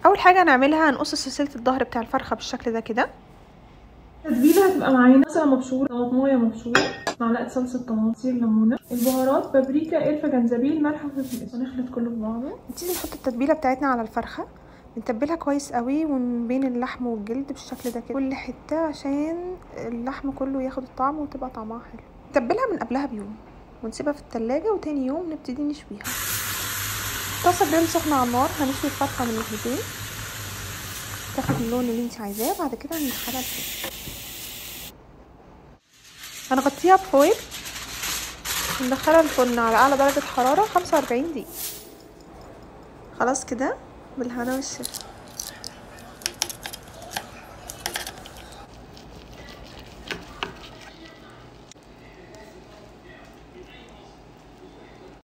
اول حاجة هنعملها هنقص سلسلة الظهر بتاع الفرخه بالشكل ده كده. التتبيله هتبقى معانا بصله مبشوره، طماطمايه مبشوره، معلقه صلصه طماطم، عصير ليمونه، البهارات بابريكا، قرفه، جنزبيل، ملح وفلفل اسود. هنخلط كله في بعضه. نبتدي نحط التتبيله بتاعتنا على الفرخه، نتبلها كويس قوي ومن بين اللحم والجلد بالشكل ده كده كل حتة، عشان اللحم كله ياخد الطعم وتبقى طعمها حلو. نتبلها من قبلها بيوم ونسيبها في التلاجة، وتاني يوم نبتدي نشويها. طاسه جريل سخنة على النار، هنشوي الفرخه من ناحيتين تاخد اللون اللي انت عايزاه. بعد كده هندخلها الفرن، هنغطيها بفويل وندخلها الفرن على اعلى درجه حرارة 45 دقيقة. خلاص كده، بالهنا والشفا.